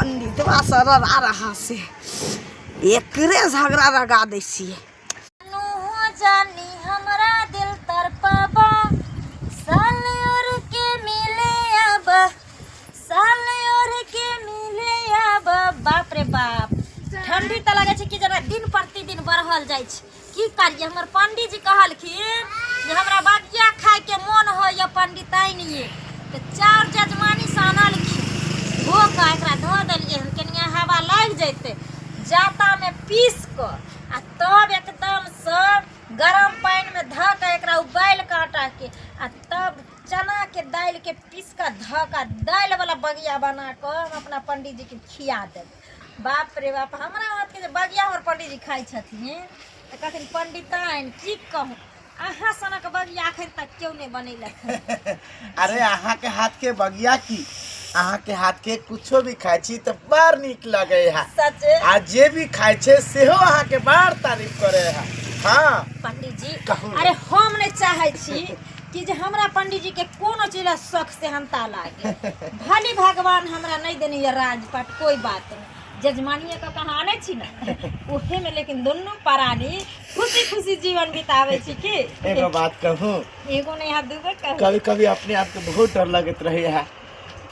पंडितवा सरल आ रहा से एकरे झगड़ा लगा दै छियै। जानी हमरा दिल तरपाबा, साल और के मिले अब, साल और के मिले अब। बाप रे बाप, ठंडी तऽ लगै छै कि जेना दिन प्रतिदिन बढ़ल जाइ छै। की करियै, हमर पंडीजी कहलखिन जे हमरा बगिया खायके मोन होइए पंडिताइन ये, तऽ चाउर जजमानी से आनलखिन, धो कऽ एकरा धो देलियै हन, कनिया हवा लागि जेतै, जातामे पीस कऽ आ तब एकदमसँ गरम पानिमे धऽ कऽ एकरा उबालि कऽ आटाके आ तब चनाके दालिके पीस कऽ धऽ कऽ दालिवला बगिया बना कऽ हम अपना पंडीजीके खिया देबै। बाप रे बाप, हमरा हाथके जे बगिया हमर पंडीजी खाइ छथिन तऽ कहथिन पंडिताइन की कहू, अहाँ सनक बगिया एखन तक केओ नहि बनेलक हन। अरे अहाँ के हाथ के बगिया की, अहाँ के हाथ के कुछो भी खाइ छी तऽ बड़ नीक लगे है। सच? आ जे भी खाइ छै सेहो अहाँ के बड़ तारीफ करे है। हाँ पंडीजी, कहू ने। अरे हम नहि चाहै छी कि जे हमरा पंडीजी के कोनो चीज ला शौक सेहनता लागे, भली भगवान हमरा नहि देने ये राजपाट, कोई बात नहीं, जजमानिए कऽ कहाँ आनै छी ने ओहे में, लेकिन दुनू प्राणी खुशी खुशी जीवन बिताबै छी। की एगो बात कहूँ? एगो नहीं, यहाँ दूगो कहू। कभी कभी अपने आप के बहुत डर लगत रहे है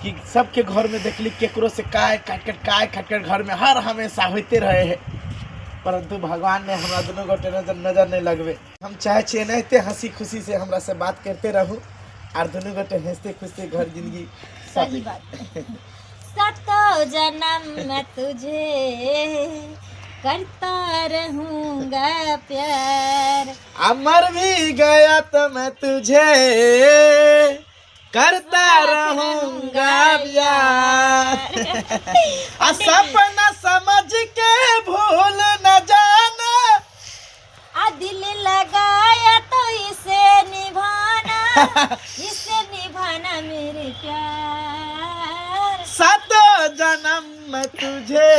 कि सबके घर में देखली केकरो से काय खटखट काय खटखट घर में हर हमेशा होते रहे है, परंतु भगवान ने हमरा दुनू गोटे नजर नजर नहीं लगबे। हम चाहे छियै एनाहिते हंसी खुशी से हमरा से बात करते रहू और दुनू गोटे हंसते खुशते घर जिंदगी सही बात। सातो जन्म मैं तुझे करता रहूंगा प्यार, अमर भी गया तो मैं तुझे करता रहूंगा प्यार, आ सपना समझ के भूल न जाना, आ दिल लगाया तो इसे निभाना, इसे निभाना मेरे प्यार। सातो जन्म मैं तुझे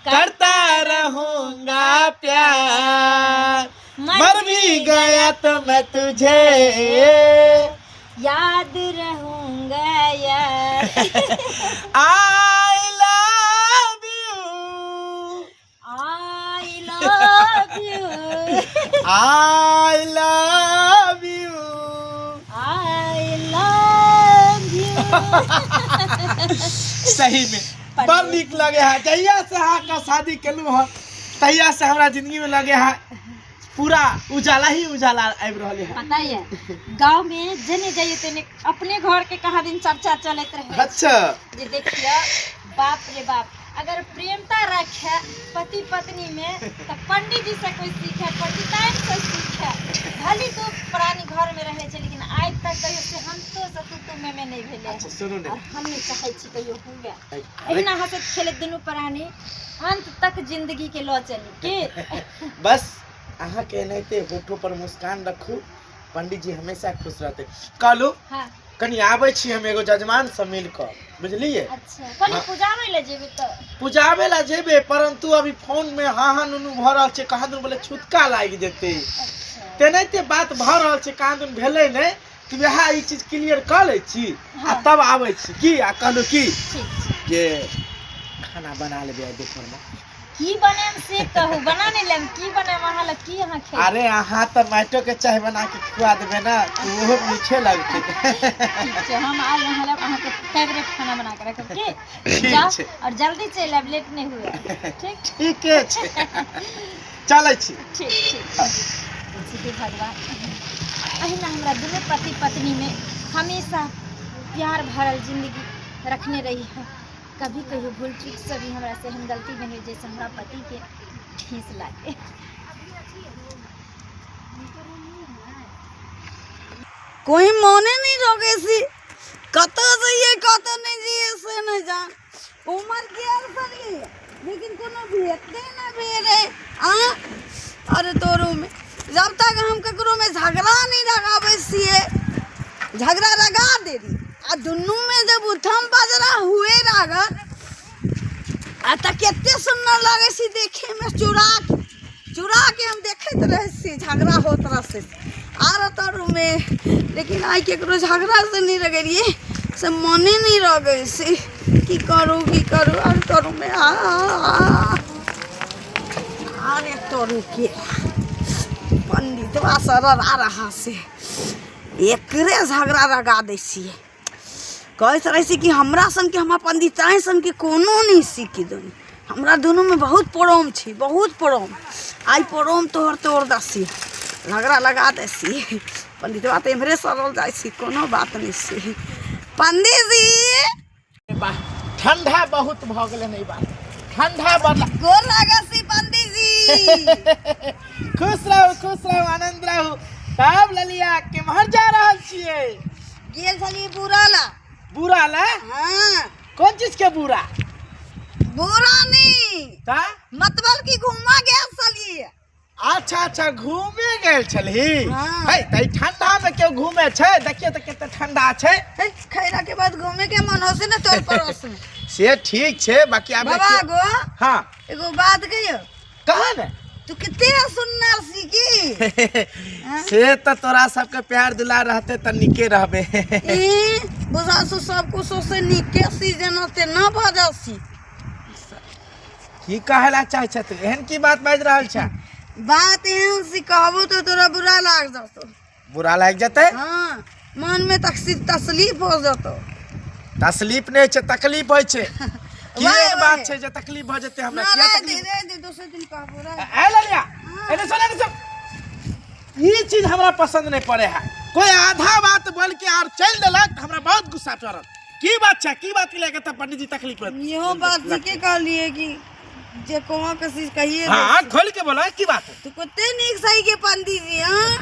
करता रहूंगा प्यार, मर भी गया तो मैं तुझे याद रहूंगा यार। I love you, I love you, I love you, I love you. सही में बड़ नीक लगे है। जहिया से अहाँ का शादी केलहुँ हँ तहिया से हमरा जिंदगी में लगे है पूरा उजाला ही उजाला आबि रहल है। पता है गांव में जने जाइए तेने अपने घर के कहाँ दिन चर्चा चलत रहे। अच्छा जे देखिए बाप रे बाप, अगर प्रेमता रखे पति पत्नी में तो पंडित जी से कोई सीखे, पंडिताइन से सीखे। भली तो प्राणी घर में रहे छे, लेकिन आज तक कहियो से हम तो से तू तू में नहीं भेले। अच्छा सुनू ने, और हम नहीं चाहे छी कहियो हुए। एहिना हंसत खेलत दुनू प्राणी अंत तक जिंदगी के लऽ चली के। बस अहाँ के एनाहिते होठो पर मुस्कान रखू, पंडित जी हमेशा खुश रहते। कहलू हाँ कनी आबै छी हम एगो जजमान से मिल कऽ, बुझलियै? अच्छा कनी पुजाबै लए जेबै तऽ? पुजाबै लए जेबै, परंतु अभी फोन में हाँ हाँ नुनू भऽ रहल छै, कहाँ दुन बोले छुतका लागि जेतै, तेनाहिते बात भऽ रहल छै, कहाँ दुन भेलै नहि, तऽ वएह ई चीज क्लियर कऽ लै छी आ तब आबै छी की। आ कहलहुँ की ठीक छै जे खाना बना लेबै आइ दोपहरमे। की बनायब से कहू, बना नहि लेब, की बनायब अहाँ लए, की अहाँ खेबै? अरे अहाँ तऽ माटो के चाय बना के खुआ देबै ने तऽ ओहो मीठे लगतै। ठीक छै, हम आइ अहाँ लए अहाँके फेवरेट खाना बना के रखब की। ठीक जाउ छै। और जल्दी चलि आयब, लेट नहि हुए। ठीक ठीके छै, चलै छी। ठीक ठीक। हे भगवान, अहिना हमरा दुनू पति पत्नी में हमेशा प्यार भरल जिंदगी रखने रही है। कभी कहियो भूल चूक से भी हमरा से एहन गलती नहीं हो जैसे हमरा पति के ठेस लागे। कोई मोने नहीं रोके सी, कतऽ जइए कतऽ नहीं जइए से नहीं जान। उमर गेल सही लेकिन कोनो भेटते ना भेल है। आ अरे तोरो में जब तक हम ककरो में झगड़ा नहीं लगाबै छियै, झगड़ा लगा देली आ दुनू में जब उठम बजरा हुए लागल आ तऽ कते सुन्दर लगै छै देखे में। चुरा के चुरा के हम देखैत रहै छी झगड़ा होत रहै आर तोरू में, लेकिन आइ केकरो झगड़ा से नहीं लगेलिए। से मने नहि लगै छै। की करू की करू, आर तरूमे आ अरे तरू के पंडितवा सरल आ रहा से एकरे झगड़ा लगा दै छियै। कहैत रहै छै कि हमरा सनके, हमरा पंडिताइन सनके कोनो नहि सीखी दुनू। हमरा दुनूमे बहुत प्रेम छै, बहुत प्रेम। आइ प्रेम तोहर तोड़ दसी, झगड़ा लगा देसी। पंडितवा तऽ एम्हरे सरल जाइ छी, कोनो बात नहि छै पंडीजी। वाह, ठंडा बहुत भऽ गेलै ने ई बार, ठंडा बड़। गोर लागै छी पंडीजी। खुश रहू, खुश रहू, आनंद रहू। तब ललिया, केम्हर जा रहल छियै? गेल छलियै बुरा ला। बुरा ला? हाँ। कोन चीज के बुरा? बुरा नहीं ता मतलब कि घूमा गेल छलियै। अच्छा अच्छा, घूमे गेल छलही? हाँ। है त ई ठंडा में केओ घूमे छै? देखियो त कते ठंडा छै। हे, खैरा के बाद घूमे के मन होसे ने तोर पड़ोस में। से ठीक छै, बाकी आब बाबा देखियौ। गो। हाँ। एगो बात कहियो? कहा ने। तू कते सुन्नर सी की। से त तोरा सबके प्यार दुलार रहते त निके रहबे। ई बुझा सु सब कुछ से निके सी जेना ते ना बाजा सी। की कहै ला चाहै छ तू? एहन की बात बाजि रहल छ? बात एहन सी कहबो तो तोरा बुरा लाग जतो। बुरा लागि जेतै? हाँ, मन में तकलीफ हो जतो। तकलीफ नहि छै, तकलीफ होइ छै। की वाह, एहन बात वाह। छै जे तकलीफ भऽ जेतै हमरा? ना किया रह दे, तकलीफ? रह दे, दोसर दिन कहबो, रह दे। ए ललिया, एने सुन, एने सुन। ई चीज हमरा पसंद नहीं पड़े है। कोई आधा बात बोल के आर चल देलक त हमरा बहुत गुस्सा चढ़ल। की बात छै, की बात के लेके त पंडित जी तकलीफ होत? इहो बात ठीके कहलिए कि जे कोहा के चीज कहिए। हाँ, खोल के बोला, की बात है? तू कते नीक सही के पंडित जी। हाँ।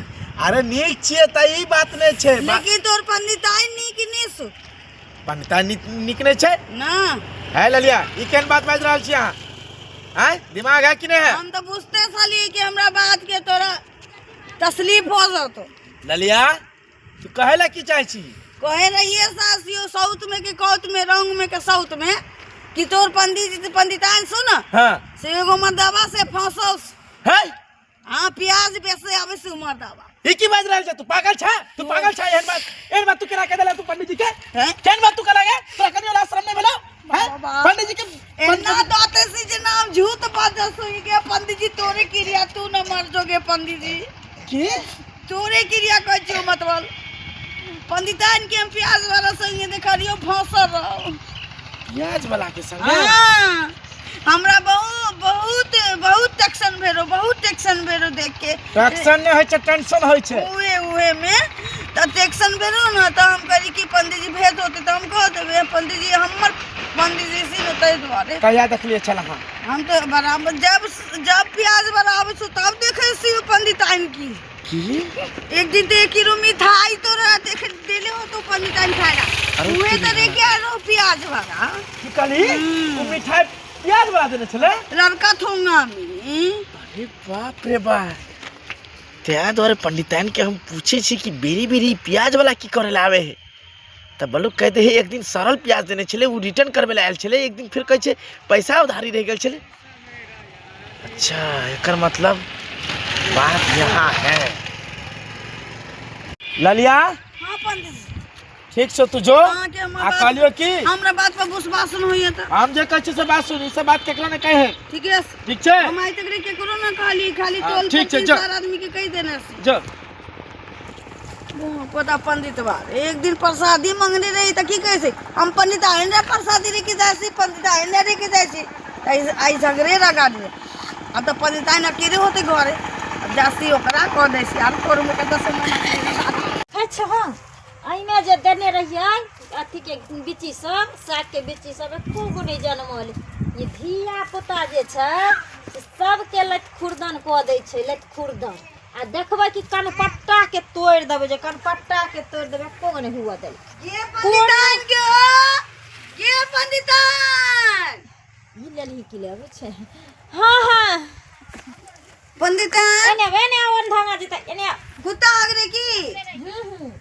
अरे नीक छियै त ई बात नहीं छै। लेकिन तोर पंडित आई नीक नहीं सु। पंडित नीक नीक नहीं छै ना। है ललिया, ई केहन बात बाजि रहल छी अहाँ? आँय, दिमाग है कि नहीं है? हम तो बुझते छलिए कि हमरा बात के तोरा तकलीफ हो जतो। ललिया, तू कहै ला की चाहै छी? कहे रहिए सासियो साउथ में के कौत में रंग में के साउथ में कि तोर पंडित जी पंडिताइन सुन। हाँ। से एगो मर्दावा से फंसल। है? हाँ, प्याज बेचे आवे से मर्दावा। ई की बाजि रहल छै? तू पागल छै, तू पागल छै। एहन बात, एहन बात तू केना कह देला तू पंडित जी के? हैं? केहन बात तू केना गे? तोरा कनियो लाज शरम नहीं भेलौ? हैं? बाबा। पंडित जी के एना दाते से जे नाम झूठ बाजै सुई के पंडित जी, तोरे क्रिया तू न मर जोगे पंडित जी। की? तोरे क्रिया कहै छियौ। मतलब पंडिताइन के हम प्याज वाला संगे देखलियौ फंसल रहो। प्याज वाला के संगे? हाँ, हमरा बहुत बहुत बहुत टेंशन भेलो, बहुत टेंशन भेलो देख के। टेंशन नहीं होइ छै, टेंशन होइ छै। उहे उहे में तऽ टेंशन भेलो ने, तऽ हम कहली कि पंडित जी भेंट होते तऽ हम कह देबै पंडित जी, हमर पंडित जी सी ने, ताहि दुआरे। कहिया देखलियै छल अहाँ? हम तऽ बराबर जब जब प्याज बनाबै छौ तब देखै छी पंडिताइन की। की? एक दिन तऽ 1 किलो मिठाई तोरा देख देले हो तो पंडिताइन खाए ला। अरे उहे की तऽ देखे आयल रहो प्याज वाला। की कहली? ओ मिठाई प्याज वाला देने छलै? लड़का थोंगा में। अरे बाप रे बाप, तैं दुआरे पंडिताइन के हम पूछे छी कि बेरी बेरी प्याज वाला की करे ला आवे है, तऽ बलुक कह दे एक दिन सड़ल प्याज देने छलै, ओ रिटर्न करबै ला आयल छलै। एक दिन फिर कहै छै पैसा उधारी रहि गेल छलै। अच्छा, एकर मतलब बात यहाँ है। ललिया। हाँ पंडित जी। ठीक छौ, तू जो। अहाँके हमर आ बात- कहलियौ की हमरा बात पर विश्वास नहि होइए तऽ हम जे कहै छी से बात सुन, ई सब बात केकरो ने कहे। ठीक है। ठीक छै। हम आइ तक रे केकरो ना कहली, खाली हाँ, टोल ठीक पर छै, तीन जो। चार आदमी के कहि देने छी। जो। पता पंडित बार एक दिन प्रसादी मंगने रही तऽ की कहै छै, हम पंडित आइन प्रसादी लेके जाइ छी, पंडित आइन लेके जाइ छी, तऽ आइ झगड़े लगा दिए। आब तऽ पंडित आइन अकेले होते घरे, आब जासी ओकरा कह दै छी आर तोर में कतऽ से मना। अच्छा हाँ, एहिमे जे देने रहियै अथीके बिच्ची सब, सागके बिच्ची सब, एको गो नहि जनमल। ई धिया पुता जे छै से सबके लति खुरदन कऽ दै छै, लति खुरदन। आ देखबै कि कनपट्टाके तोड़ि देबै, जे कनपट्टाके तोड़ि देबै, एको गो नहि हुअ देबै। के पंडिताइन के हो, के पंडिताइन? ई लेलही की लेबै छै? हाँ हाँ। पंडिताइन। एने एने आवन धांगा जेतै, एने आ। कुत्ता आगरे की? हूँ हूँ,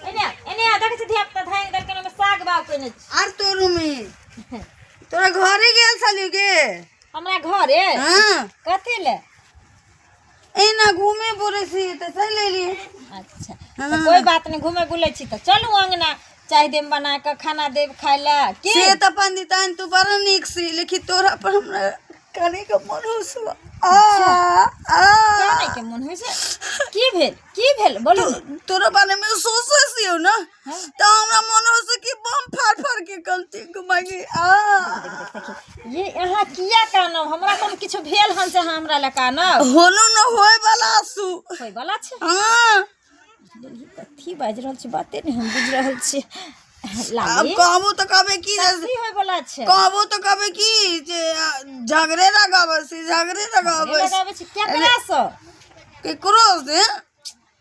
एने आ, एने आ। देखै छी धिया पुता धांगि देलकै, ओहिमे साग बाग केने छै। आर तोरू में तोरा घरे गेल छलियो गे? हमरा घरे? हाँ। कथी ले? एना घूमे बुले छी तऽ चलि एलियै। अच्छा, तऽ कोई बात नहीं, घूमे बुलै छी तऽ चलू अंगना। चाय देब बना कऽ, खाना देब खाय लए की? से तऽ पंडिताइन तू बड़ नीक सी, लेकिन तोरा पर हमरा कने के मन होसु आ आ कानै के मन होइ छै? की भेल, की भेल बोलू ने। तोरा बारे में सोचे छियौ ना, तऽ हमरा मन होसु कि बम फाड़ फाड़ के कलती घुमाई आ। ये अहाँ किया कानब? हमरा कोनो किछु भेल हन से अहाँ हमरा लए कानब? होनो न होय वाला आसू होय वाला छै। हाँ। कथी बाजि रहल छी, बाते नहि हम बुझि रहल छी। आब लाली कहबो तऽ कहबे की जे कथी होय वाला छै? कहबो तऽ कहबे की जे झगड़े लगाबै छी, झगड़े लगाबै छी। लगाबै छी केकरासँ? केकरो से।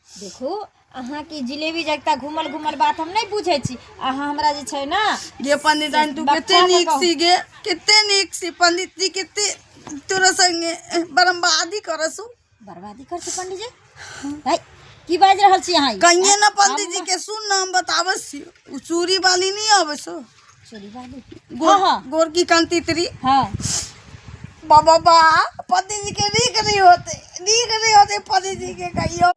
देखू, अहाँके जिलेबी जगता घूमल घूमल बात हम नहि बुझै छी। अहाँ हमरा जे छै ने गे पंडिताइन, तू बच्चा कते के नीक कहू। सी गे, कते नीक सी पंडित जी, कते तोरा संगे बर्बादी करसु। बर्बादी कर छी पंडित जी? है की बाजि रहल छी अहाँ ई? कहिए ना पंडित जी के, सुन ना, हम बताबै छी। उ चूड़ी वाली नहीं आबै छौ? चोरी वाली? गोर, हाँ, हाँ। गोर की कांतित्री। हाँ। बाबा बा, पंडित जी के नीक नहीं होते, नीक नहीं होते पंडित जी के कहियो।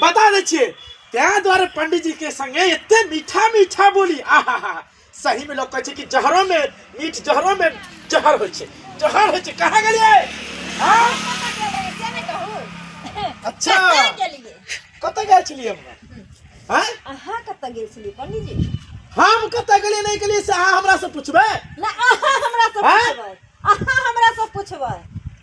बता दै छियै, तें दुआरे पंडित जी के संगे एते मीठा मीठा बोली। आहा हा, सही में लोग कहै छै कि जहरो में मीठ, जहरो में जहर होइ छै, जहर होइ छै। कहाँ गेलियै? हाँ? अच्छा। कतऽ गेलियै? कतऽ गेल छलियै हम? हाँ? अहाँ कतऽ गेल छलियै पंडित जी? हम कतऽ गेलियै नहि गेलियै से अहाँ हमरा से पुछबै? ना, अहाँ हमरा से आँय? पुछबै, अहाँ हमरा से पुछबै।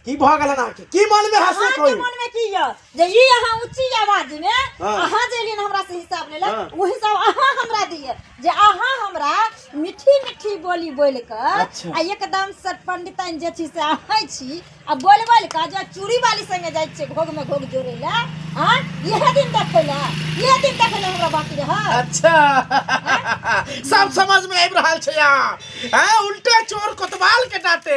की भऽ गेल अहाँके? की मन में हंसे? अहाँके कोई मन में की यऽ जे ई अहाँ ऊँची आवाज में हाँ। अहाँ जे एलियै हमरा से हिसाब लै लए, हाँ। ओ हिसाब अहाँ हमरा दिअ जे अहाँ हमरा मीठी मीठी बोली बोलि कऽ अच्छा। आ एकदम से पंडिताइन जे छी से अहाँ छी आ बोलि बोलि कऽ जे चूड़ी वाली संगे जाइ छियै घोघ में घोघ जोड़ै लए। आँ, इएह दिन देखै लए, इएह दिन देखै लए हमरा बाकी रहल? अच्छा, सब समझ में आबि रहल छै यहाँ। हैं, उल्टे चोर कोतवाल के डांटे।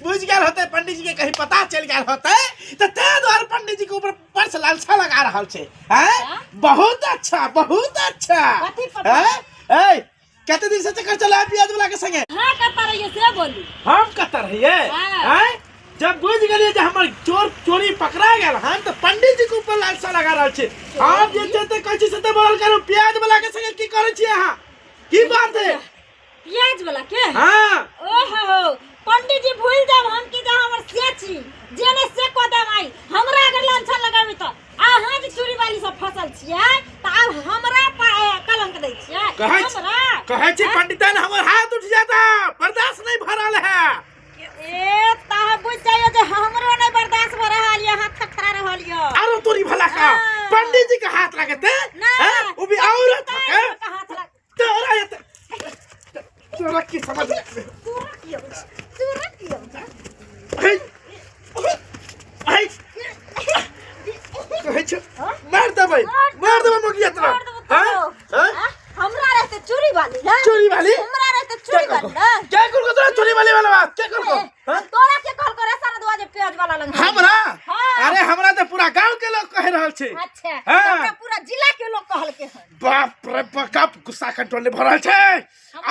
बुझ गेल होते पंडित जी के, कहीं पता चल गेल होते तो ते द्वारे पंडित जी के ऊपर पर से लालसा लगा रहल छै। हैं, बहुत अच्छा, बहुत अच्छा। कथी पता? हैं? ए, कते दिन से चक्कर चला है प्याज वाला के संगे? हाँ, कतऽ रहियै से बोलू। हम कतऽ रहियै? हाँ। हैं? जब बुझ गेलियै जे हमर चोर चोरी पकड़ा गेल हन तऽ पंडित जी के ऊपर लालसा लगा रहल छी। आप जे छै ते कहै छी से ते बोलल करू। प्याज वाला के संगे की करै छी अहाँ? की बात है? प्याज वाला के? हाँ। ओहो पंडित जी, भूल जाब हम की जे हमर से छी जे ने से कऽ देब। आई हमरा अगर लांछन लगाबी तऽ अहाँ जे चूड़ी वाली सब फसल छियै तऽ आब हमरा कलंक दै छियै? कहै छी- हमरा कहै छी पंडितन, हमर हाथ उठ जाता, बर्दाश्त नहीं भऽ रहल है। ए ताह बुझ जाइयो जे हमरो नहीं बर्दाश्त भऽ रहल यऽ, हाथ थरथरा रहल यऽ। आरो तोरी भला का हाँ। पंडित जी के हाथ लगते ना। हैं? वो भी औरत ताहि है। के हाथ लग तोरा ये तोरा की समझ तोरा की होई छै? तोरा की होई छै? हे हे, कहै छै मार देबै, मार देबै मोगिया तोरा। मार देबो हाँ? तोरो। हाँ? हाँ? हमरा रहते चूड़ी वाली ना? चूड़ी वाली? हमरा रहते क्या चूड़ी करको? वाली ना? क्या करको तोरा चूड़ी वाली वाला बात क्या करको? हाँ? तोरा के कॉल करे सारा दुआ जे प्याज वाला लंग हमरा? हाँ। अरे हमरा तऽ पूरा गांव के लोग कह रहल छै। अच्छा। हाँ। हमरा पूरा जिला के लोग कहल के हन। बाप रे बाप, गुस्सा कंट्रोल नहीं भऽ रहल छै।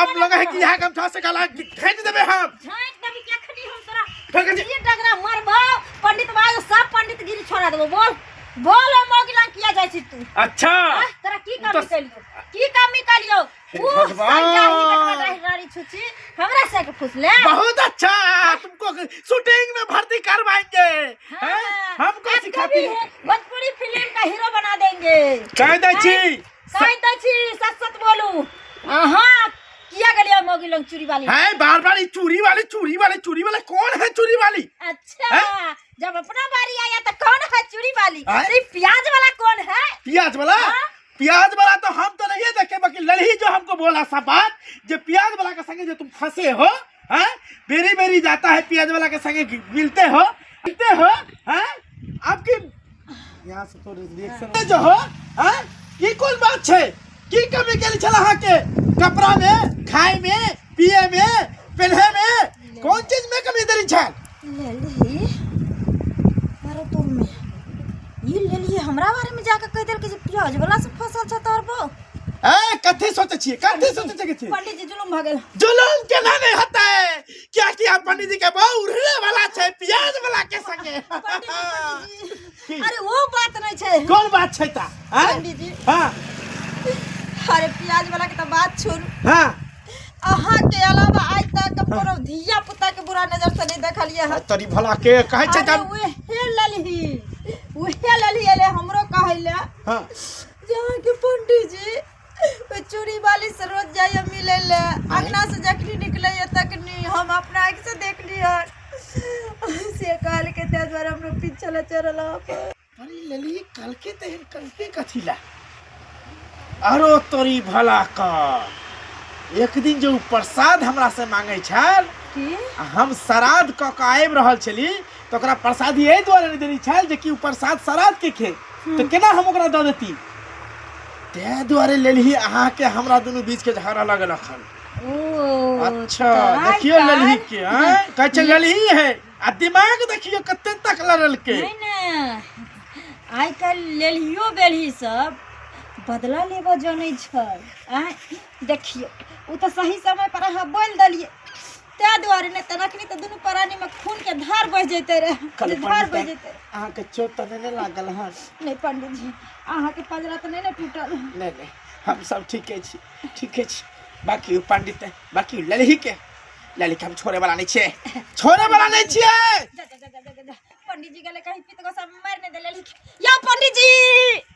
अब लगे है कि यहाँ गमछा से गला फेंक देबै हम। झाँक देबी के अखनी हम तोरा। फेंक दे। ये डगरा मरबो पंडित बाज, सब पंडित गिरी छोड़ा देबो। बोल बोल, ओ मौगी लंग किया जाइ छी तू? अच्छा। आह, तोरा की कमी तो- कलियो, की कमी कलियो? हे उ भगवान। संजाही बटवा रही रानी छुची हमरा से के फुसले। बहुत अच्छा, तुमको शूटिंग में भर्ती करवाएंगे। हाँ। हैं? हमको आपको सिखाती भी है। भोजपुरी फिल्म का हीरो बना देंगे। कह दै छी। कह दै छी, सच सच बोलू, अहाँ किया गेलियै मौगी लंग चूड़ी वाली? है बार बार ये चूड़ी वाली, चूड़ी वाली, चूड़ी वाली, कौन है चूड़ी वाली? अच्छा। हैं? जब अपना बारी आया तो कौन है चूड़ी वाली? हैं? ये प्याज वाला कौन है? प्याज वाला? हाँ? प्याज वाला तो हम तो नहीं देखे, बाकी लड़ही जो हमको बोला सब बात जे प्याज वाला के संगे जो तुम फंसे हो, हैं? बेरी बेरी जाता है, प्याज वाला के संगे मिलते हो, मिलते हो, हैं? आपकी यहाँ से तो रिएक्शन जो हो, हैं? की कौन बात छै? की कमी के छल अहाँ के? कपड़ा में, खाए में, पिए में, पहने में, कौन चीज में कमी देली छल? लेली अरे तुम में ई लेली हमरा बारे में जाके कह देल कि जे प्याज वाला से फसल छ तोर बो। ए कथी सोचे छियै, कथी सोचे छियै? पंडित जी, जुलुम भ गेल। जुलुम केना नहीं होता है? क्या किया पंडित जी के बहु उड़ने वाला छै प्याज वाला के संगे। पंडित जी, पंडित जी, की? अरे वो बात नहीं छै। कौन बात छै ता? हैं? पंडित जी। हाँ। अरे प्याज वाला के तो बात छोड़ू। हाँ। अहाँ के अलावा आज तक हम कोनो धिया पुता के बुरा नजर से नहीं देखलिए हन। तरी भला के कहै छै अरे तब उहे ललही, उहे ललही एले हमरो कहै ले। हाँ। जे अहाँके पंडित जी ओहि चूड़ी वाली से रोज जाइए मिले ले, अंगना से जखनी निकलैए तखनी हम अपना आँखि से देखली हन। से कहलकै ताहि दुआरे हमरो पीछे ले चढ़ल हन। तरी लली कलके तेहन कलके कथी ला? अरो तोरी भला का एक दिन जो उ प्रसाद हमरा से मांगे छल की? आ हम श्राद्ध कऽ के आबि रहल छली तऽ ओकरा प्रसादी एहि दुआरे नहि देने छल जे कि उ प्रसाद श्राद्ध के खे तऽ केना हम ओकरा दऽ देती, ताहि दुआरे लेलही अहाँके हमरा दुनू बीच के झगड़ा लगल अखन। ओ, अच्छा, तऽ आइ देखियौ काल्हि ललही के, आँय? कहै छै ललही है आ दिमाग देखियौ कते तक लड़ल के। नहि ने, आइ काल्हि लेलहियो बेलही सब बदला लेबऽ जनै छै। आँय देखियौ, ओ तऽ सही समय पर अहाँ बोलि देलियै ताहि दुआरे, नहि तऽ अखनी तऽ दुनू प्राणी में खून के धार बहि जैते रहे। कहली धार बहि पंडित जैते रहे। अहाँके चोट तऽ नहि ने लागल हन? नहि पंडित जी, अहाँके पजरा तऽ नहि ने टूटल? नहि नहि, हम सब ठीके छी, ठीके छी। बाकी ओ पंडित, बाकी ओ ललही के, ललही के हम छोड़े वाला नहीं छियै, छोड़े वाला नहीं छियै। जा जा जा जा जा जा, पंडित जी गेले कहीं पित गोसा मारि नहि देले। या पंडित जी।